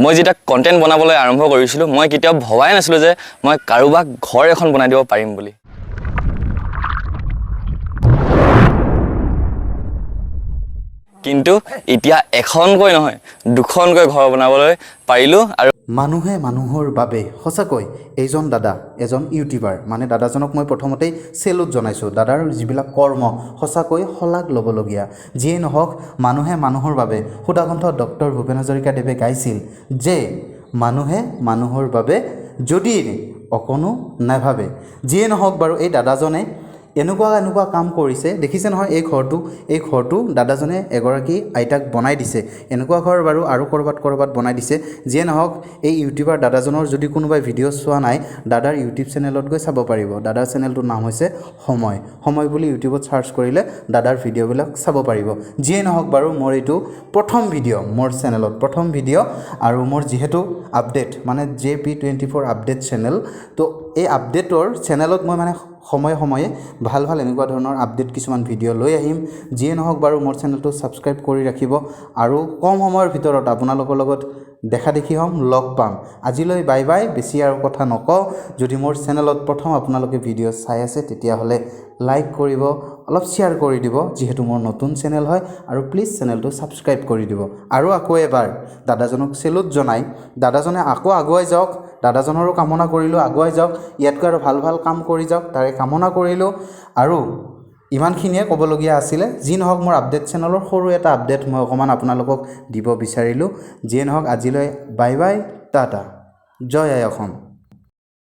মই যেতিয়া কণ্টেণ্ট বনাবলৈ আৰম্ভ কৰিছিলোঁ, মই কেতিয়াও ভবাই নাছিলোঁ যে মই কাৰোবাক ঘৰ এখন বনাই দিব পাৰিম বুলি। কিন্তু এতিয়া এখনকৈ নহয়, দুখনকৈ ঘৰ বনাবলৈ পাৰিলোঁ আৰু মানুহে মানুহৰ বাবে। সঁচাকৈ এইজন দাদা এজন ইউটিউবাৰ, মানে দাদাজনক মই প্ৰথমতেই চেলুট জনাইছোঁ। দাদাৰ যিবিলাক কৰ্ম সঁচাকৈ শলাগ ল'বলগীয়া। যিয়েই নহওক, মানুহে মানুহৰ বাবে সুধাকণ্ঠ ডক্টৰ ভূপেন হাজৰিকাদেৱে গাইছিল যে মানুহে মানুহৰ বাবে যদি অকণো নাভাবে। যিয়ে নহওক বাৰু, এই দাদাজনে এনেকুৱা এনেকুৱা কাম কৰিছে। দেখিছে নহয় এই ঘৰটো দাদাজনে এগৰাকী আইতাক বনাই দিছে। এনেকুৱা ঘৰ বাৰু আৰু ক'ৰবাত ক'ৰবাত বনাই দিছে। যিয়ে নহওক, এই ইউটিউবাৰ দাদাজনৰ যদি কোনোবাই ভিডিঅ' চোৱা নাই, দাদাৰ ইউটিউব চেনেলত গৈ চাব পাৰিব। দাদাৰ চেনেলটোৰ নাম হৈছে সময়। সময় বুলি ইউটিউবত চাৰ্চ কৰিলে দাদাৰ ভিডিঅ'বিলাক চাব পাৰিব। যিয়ে নহওক বাৰু, মোৰ এইটো প্ৰথম ভিডিঅ', মোৰ চেনেলত প্ৰথম ভিডিঅ' আৰু মোৰ যিহেতু আপডেট মানে JP 24 update channel, তো এই আপডেটৰ চেনেলত মই মানে সময়ে সময়ে ভাল ভাল এনেকুৱা ধৰণৰ আপডেট কিছুমান ভিডিঅ' লৈ আহিম। যিয়ে নহওক বাৰু, মোৰ চেনেলটো ছাবস্ক্ৰাইব কৰি ৰাখিব আৰু কম সময়ৰ ভিতৰত আপোনালোকৰ লগত দেখা দেখি হ'ম, লগ পাম। আজিলৈ বাই বাই, বেছি আৰু কথা নকওঁ। যদি মোৰ চেনেলত প্ৰথম আপোনালোকে ভিডিঅ' চাই আছে, তেতিয়াহ'লে লাইক কৰিব, অলপ শ্বেয়াৰ কৰি দিব, যিহেতু মোৰ নতুন চেনেল হয়, আৰু প্লিজ চেনেলটো ছাবস্ক্ৰাইব কৰি দিব। আৰু আকৌ এবাৰ দাদাজনক চেলুট জনাই দাদাজনে আকৌ আগুৱাই যাওক, দাদাজনৰো কামনা কৰিলোঁ। আগুৱাই যাওক, ইয়াতকৈ আৰু ভাল ভাল কাম কৰি যাওক, তাৰে কামনা কৰিলোঁ। আৰু ইমানখিনিয়ে ক'বলগীয়া আছিলে। যি নহওক, মোৰ আপডেট চেনেলৰ সৰু এটা আপডেট মই অকণমান আপোনালোকক দিব বিচাৰিলোঁ। যিয়ে নহওক, আজিলৈ বাই বাই, টাটা, জয় আই অসম।